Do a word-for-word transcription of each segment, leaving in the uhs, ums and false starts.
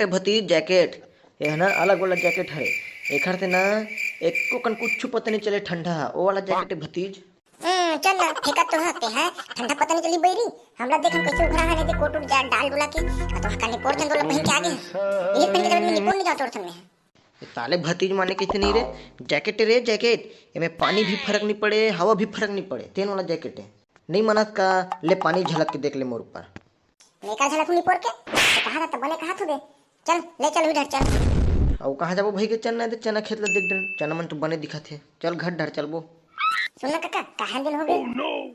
ए भतीज, jacket, ये है ना, अलग वाला जैकेट हरे। एखर से ना एको कन कुछ पता नहीं चले ठंडा, वो वाला जैकेट है भतीज। हम्म, चल ना, फेंकत तो ह, ते ह ठंडा पता नहीं चली बैरी। हमरा देख, हम कैसे उघरा है, नहीं ते कोट उट जा डाल डुला के, आ तो हका निपोर थन डोला पहन के आगे है। ये पहन के जब निपोर नहीं जाओ तोर थन में है। ये साले भतीज माने कैसे नहीं रे, जैकेट रे जैकेट, एमे पानी भी फर्क नहीं पड़े, हवा भी फर्क नहीं पड़े, तेन वाला जैकेट है। नहीं मानस का, ले पानी झलक के देख ले मोर ऊपर। लेकर झलक नहीं पोर के, तो कहा था, तब बने कहा थू बे। चल, ले चल, उधर चल। अउ कहाँ जाबो भाई के चना, दे चना खेत ला देख डन, चना मन तो बने दिखत हे। चल घर डर चलबो। सुन ना काका, कहाँ दिन हो गए?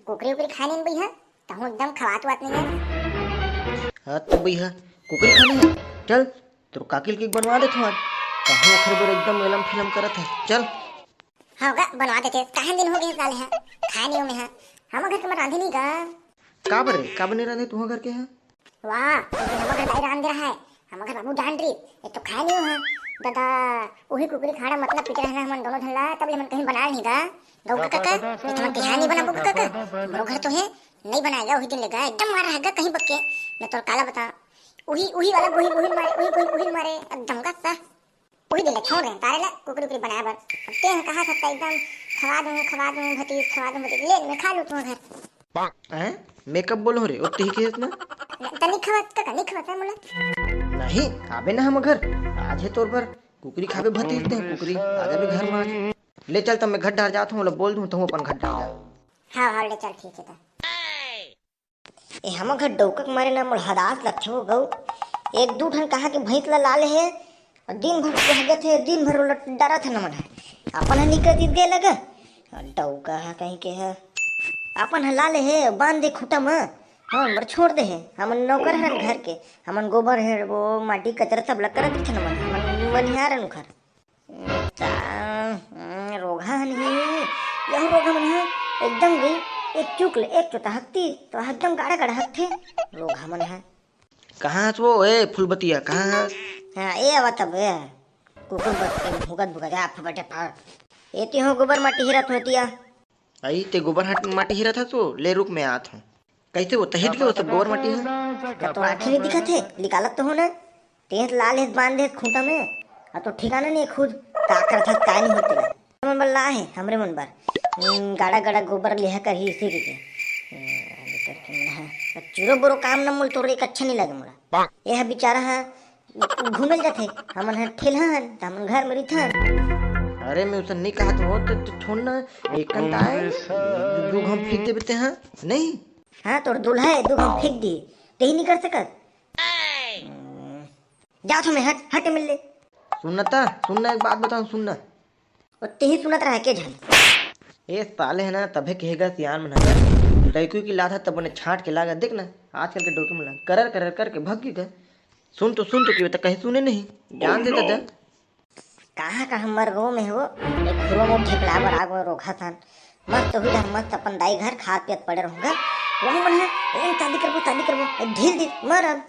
कुकरी उकरी खाए नहीं बइहा, तहूँ एकदम खवात वात नहीं है। हाँ तो बइहा, कुकरी खाने है। चल, तोर काकिल के बनवा देथो आज। कहूँ ओखर बर एकदम एलम फिलम करत है। चल। हाँ गा, बनवा देते। काहे दिन हो गए साले हैं, खाए नहीं हूँ मैं। हम घर के मैं रांधे नहीं गा। का बर रे? का बने रांधे तुहा घर के है? वाह, ये हम घर दाई रांध रहा है। हम घर बाबू जान रही, ये तो खाए नहीं हूँ। दादा, वही कुकरी खाड़ा मतलब पिट रहे ना हमन दोनों झन ला, तब ले हमन कहीं बना नहीं गा। गौ का काका, ये तो हम तिहानी बना बुक काका। हमरो घर तो है, नहीं बनाएगा वही दिन लेगा, एकदम मारा है गा कहीं बक्के। मैं तो काला बता, वही, वही वाला, वही, वही मारे, वही, वही, वही मारे, एकदम का सा। उही दिन ले छोड़ रहे तारे ला कुकरी उकरी बनाए बर। अब ते ह कहा सकता एकदम खवा दूँ, खवा दूँ भतीज, खवा दूँ भतीज। ले, मैं खा लूँ तुम्हारे घर। हैं? मैं कब बोलो रे? ओ, तिही कहेस ना? त नहीं खवा, त नहीं खवा, तै बोला? नहीं, आबे ना हम घर। आज है तोर बर। कुकरी खाबे भतीज ते, कुकरी। आ जाबे घर में आज। ले चल, तब मैं घर डहर जात हूँ, बोल दूँ, तहूँ अपन घर डहर जा। हाँ, हाँ, ले चल, ठीक है त। ए, हमर घर डउका के मारे ना मोला हदास लगथे वो गऊ। एक दू ठन कहा के भैंस ला लाले हे, अउ दिन भर भागत हे, दिन भर ओला डरत हे नमन हे। अपन ह निकल दिस गे लगा, अउ डउका ह कहीं के ह, अपन ह लाले हे, बांध दे खूंटा म, हमन बर छोड़ दे हे। हमन नौकर हरन घर के, हमन गोबर हेरबो, माटी कचरा सब ला करत रहिथे नमन, हमन बनिहार हन ओखर। ता, हम्म, रोगहा हन ही, यहू रोगहा मन ह एकदम गई, एक चूक ले, एक चोता हकती, तो एकदम गाड़ा गाड़ा हकथे, रोगहा मन ह। कहाँ हस वो, ए फुलबतिया, कहाँ हस? हाँ, ए आवा तब, ए, कुकुर बत के भुगत भुगत, आ, फबटे फट। एती हो गोबर माटी हिरत होतिया। आई, ते गोबर हट माटी हिरत हस वो, ले रुक मैं आत हूँ। कैसे वो तहित के वो सब गोबर माटी है? का तोर आँखी नहीं दिखत हे? निकालत तो हो ना। तेंत लाल हेत बांध देत खूंटा में, अउ तो ठिकाना नहीं खुद का करत हस, का नहीं होत तेला। हमन बर ला हे, हमरे मन बर। हम्म, गाड़ा गाड़ा गोबर लिहा करही इसी के। हम्म, करके मन ह। चूरो बोरो काम न मोल तोर एक अच्छा नहीं लगे मोला। ये ह बेचारा ह घूमे ल जाथे, हमन ह ठेलहा हन, त हमन घर में रहिथन। अरे, मैं उसन नहीं कहत हो, तो, तो छोड़ ना, एक कंता है, दू, दू घम फेंक देबे ते, हाँ? नहीं? हाँ, तोर दूल्हा है, दू घम फेंक दी, तेही नहीं कर सकत। हम्म, जाओ तो मैं हट, हट मिल ले। सुन ना ता, सुन ना, एक बात बताऊं, सुन ना। ओ, तेही सुनत रहा के झन? ए साले है ना, तभे कहेगा सियान मन हर। लइकू की लात है तब उन्हें छांट के लागा, देख ना, आजकल के डोकी मन ला करर करर करके भग गई गा। सुन तो, सुन तो, की बता, कहीं सुने नहीं, जान दे दादा। कहाँ कहाँ मर गो में हो, एक खुरवा में ठेकला बर आगो रोखा थान। मस्त हुई ढंग, मस्त अपन दाई घर खात पियत पड़े रहूंगा। वहू मन है, एन तादी करबो, तादी करबो, ए ढील दी, मर अब।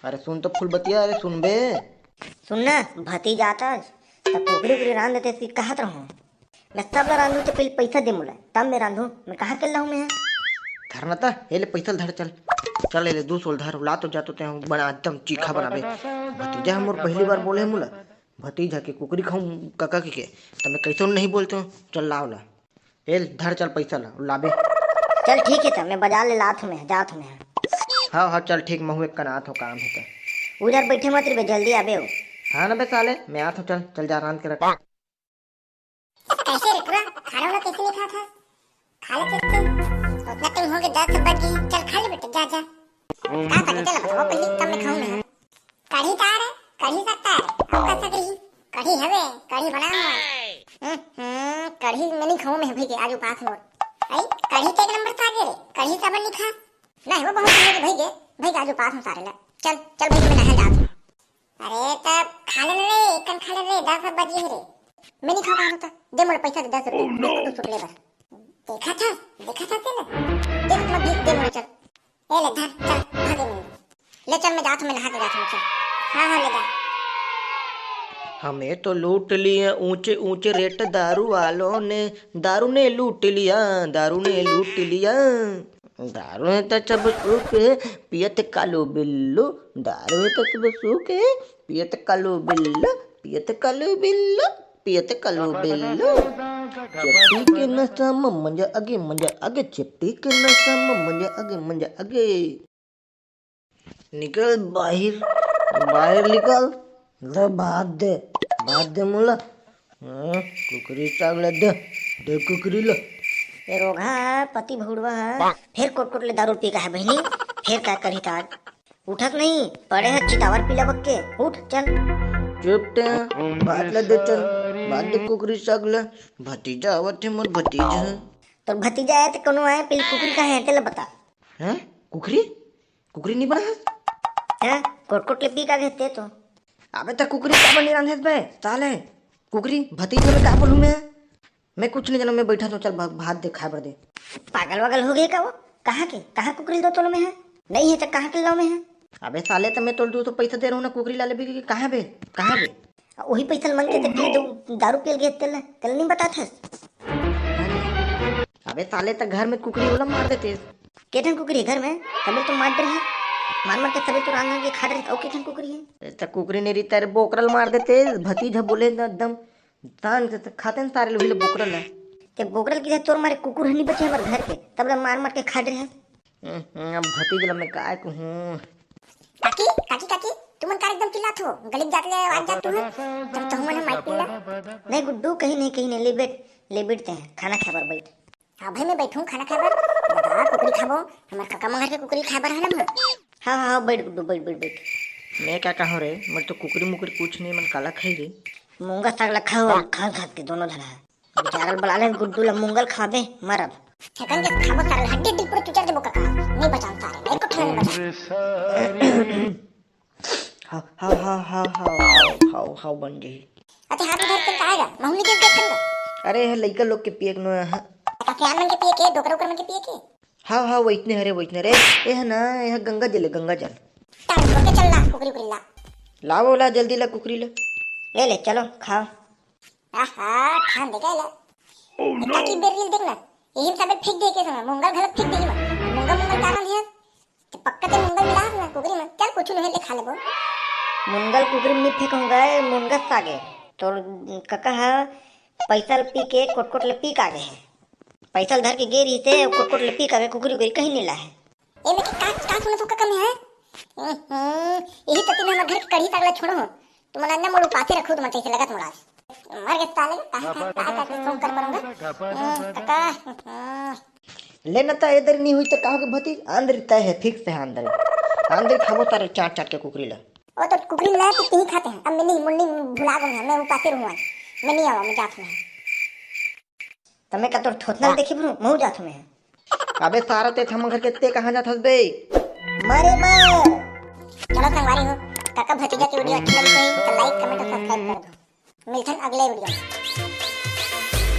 अरे सुन तो फुलबतिया, अरे सुन बे। सुन ना, भतीजा आता, त कुकरी उकरी रांध देते, सी कहत रहूं। मैं सब ला रांधू, तो पहले पैसा दे मोला, तब मैं रांधू, मैं कहाँ के लाऊं मैं? धर ना ता, ये ले पैसा धर, चल। चल, ये ले दू सौ धर, ला तो जा तो ते बना एकदम चीखा बनाबे। भतीजा हमर पहली बार बोले मोला, भतीजा के कुकरी खाऊं कका के, त मैं कैसे नहीं बोलते हूँ, चल लाओ ला। ए, धर चल पैसा ला, लाबे। चल ठीक है त, मैं बाजार ले लात हूँ मैं, जात हूँ मैं। हाँ, हाँ, चल ठीक, महू एक कन आत हूँ, काम है त। उधर बैठे मत रहिबे, जल्दी आबे हो। हाँ ना बे साले, मैं आत हूँ, चल, चल जा रांध के रख। कैसे रे टुरा, खाना वाना कैसे नहीं खाता? खा लेते थे। उतना टाइम हो गया, दस बज गए, चल खा ले बेटा, जा, जा। का पता चला, बताओ पहले, तब मैं खाऊं मैं। कढ़ी तार है, कढ़ी सकता है, अब का सकरी? कढ़ी हवे, कढ़ी बनाओ। हम्म, हम्म, कढ़ी मैं नहीं खाऊं मैं भाई के, आज उपास मोर। अरे, कढ़ी के एक नंबर सागे रे, कढ़ी सब नहीं खा। नहीं, वो बहुत दिन हो गए भाई के, भाई के आज उपास हूँ सारे ला। चल, चल भाई, मैं नहा जात हूँ। अरे, तब खा ले रे, एक कन खा ले रे, दस बजे है रे। मैं नहीं खा पाऊँ तो, दे मोर पैसा दे, दस रुपये, मैं तो सुट ले बस। देखा था, देखा था तेला। देख मत भी, दे मोर चल। ए ले धर, चल, भागे नहीं। ले चल, मैं जात हूँ, मैं नहा के जात हूँ, चल। हाँ, हाँ, ले जा। हमें तो लूट लिया ऊंचे ऊंचे रेट दारू वालों ने, दारू ने लूट लिया, दारू ने लूट लिया। दारू हे त सब सुख हे, पियत कालू बिल्लू। दारू हे त सब सुख हे, पियत कालू बिल्लू, पियत कालू बिल्लू, पियत कालू बिल्लू। चट्टी के नशा म मजा आगे, मजा आगे, चट्टी के नशा म मजा आगे, मजा आगे। निकल बाहिर, बाहिर निकल। ले भात दे, भात दे मोला। हाँ, कुकरी साग ला दे, दे कुकरी ला। ए रोगहा, पति भौड़वा ह, फेर कोटकोट ले दारू पी के हे बहिनी, फेर का करही त आज? उठत नहीं, पड़े ह चितावर पीला बक्के, उठ चल। चुप ते, भात ला दे चल, भात दे कुकरी साग ला। भतीजा आवत हे मोर भतीजा। तोर भतीजा आय ते कोनो आय, पहले कुकरी कहाँ हे तेला बता। हैं? कुकरी? कुकरी नहीं बना हस? हैं? कोटकोट ले पी का घेते तो। अबे त कुकरी काबर नहीं रांधे बे, साले? कुकरी भतीजा में का बोलूं मैं? मैं कुछ नहीं जानूं, मैं बैठा तो चल भा-, भात दे, खाए बर दे। पागल वागल हो गए का वो? कहाँ के? कहाँ कुकरी दो तोलो में है? नहीं है त कहाँ के लाओ में है? अबे साले, त मैं तोल दू तो पैसा दे रहूं ना, कुकरी ला ले भी कहाँ बे? कहाँ बे? आ, वही पैसा ल मंगते त पी दो, दारू पियल गए तेल, तेल नहीं बता था। अबे साले, त घर में कुकरी वाला मार देते। के ठन कुकरी हे घर में? तबे तो मार डरे हे। मार मार के तबे तो रांध रांध के खा डरे हे। अउ के ठन कुकरी हे? ए, त कुकरी नहीं रही, तेरे बोकरल मार देते। भतीजा बोले न एकदम शान से, त खाते न सारे लोग बोकरल है। ते बोकरल की तोर मारे कुकुर हनी बचे हमर घर के, तब ले मार मार के खा डरे हे। हम्म, अब भतीज ल मैं काय कहूँ? काकी, काकी, काकी, तुमन कार एकदम चिल्लात हो, गली जात ले आवाज जात तुमन, तब तो हमन हम माइक पिल्ला। नहीं गुड्डू, कहीं नहीं, कहीं नहीं, ले बैठ, ले बैठ ते हैं, खाना खाए बर बैठ। हाँ भाई, मैं बैठूं खाना खाए बर। बता, कुकरी खाबो, हमर कका मंगर के कुकरी खाए बर है ना। हाँ, हाँ, हाँ, बैठ गुड्डू, बैठ, बैठ, बैठ। मैं क्या कहूँ रे, मैं तो कुकरी मुकरी कुछ नहीं, मन काला खाई रे। मूंगा साग ला खाओ, खान खात के दोनों झन है। बेचारा ल बला ले गुड्डू ला, मूंगल खाबे, मरब। छकन के खाबो सारा, हड्डी हड्डी पूरा चुचर देबो काका। नहीं बचाओ सारे, एको ठन नहीं बचाओ। हाव, हाव, हाव, बन गई। अच्छा, हाथ उधर के काहे गा? महू नहीं देख देखन गा। अरे, ये लइका लोग के पिए के नो है। अच्छा, सियान मन के पिए के, डोकरा उकरा मन के पिए के। हाव, हाव, वैसने हरे, वैसने रे। ये है ना, ये है गंगा जल है, गंगा जल। टाइम करके चल ला, कुकरी उकरी ला। लाओ ला, जल्दी ला कुकरी ला। ले ले, चलो, खाओ। आहा, ठान दे गए ले। ताकि बेर रील देखना, यही में साबे फेंक दे के समय, मूंगल घलक फेंक दे ही मत। मूंगल, मूंगल का नाम है? तो पक्का ते मूंगल मिला ना कुकरी में। चल, कुछ नहीं ले खा लेबो। मूंगल कुकरी में नहीं फेंकूंगा, ए, मूंगल सागे। तोर कका हा पैसा ल पी के कोटकोट ले पी का गए है। पैसा ल धर के गे रही थे, कोटकोट ले पी का गए, कुकरी उकरी कहीं नहीं ला है। ए, मैं का, का सुनत हो कका में है? हम्म, यही तो तीन हमर घर के कढ़ी साग ला छोड़ो हो। तुमन अन्ना मोड़ उपासे रखो, तुमन कैसे लगत मोला। मर गए साले, कहाँ, कहाँ, कहाँ, कहाँ, कौन कर पाऊंगा? हम्म, कका, हम्म। ले न त ए दरी नहीं हुई त का हो के भतीज? आंदरी तय है, फिक्स है आंदरी। आंदरी खाबो तारे चाट चाट के कुकरी ला। ओ तो कुकरी ला तो तीन खाते हैं। अब मैं नहीं, मुन्नी भुला गई है, मैं उपासे रहूँ आज। मैं नहीं आवा, मैं जात हूँ। तमे का तोर थोथना ल देखी बरू, महू जात हूँ मैं। अबे सारा ते थमा घर के ते कहाँ जात हस बे? मरे मर। चलो संगवारी हो, काका भतीजा के वीडियो अच्छा लगी तो like, comment और subscribe कर दो। मिलथन अगले वीडियो में।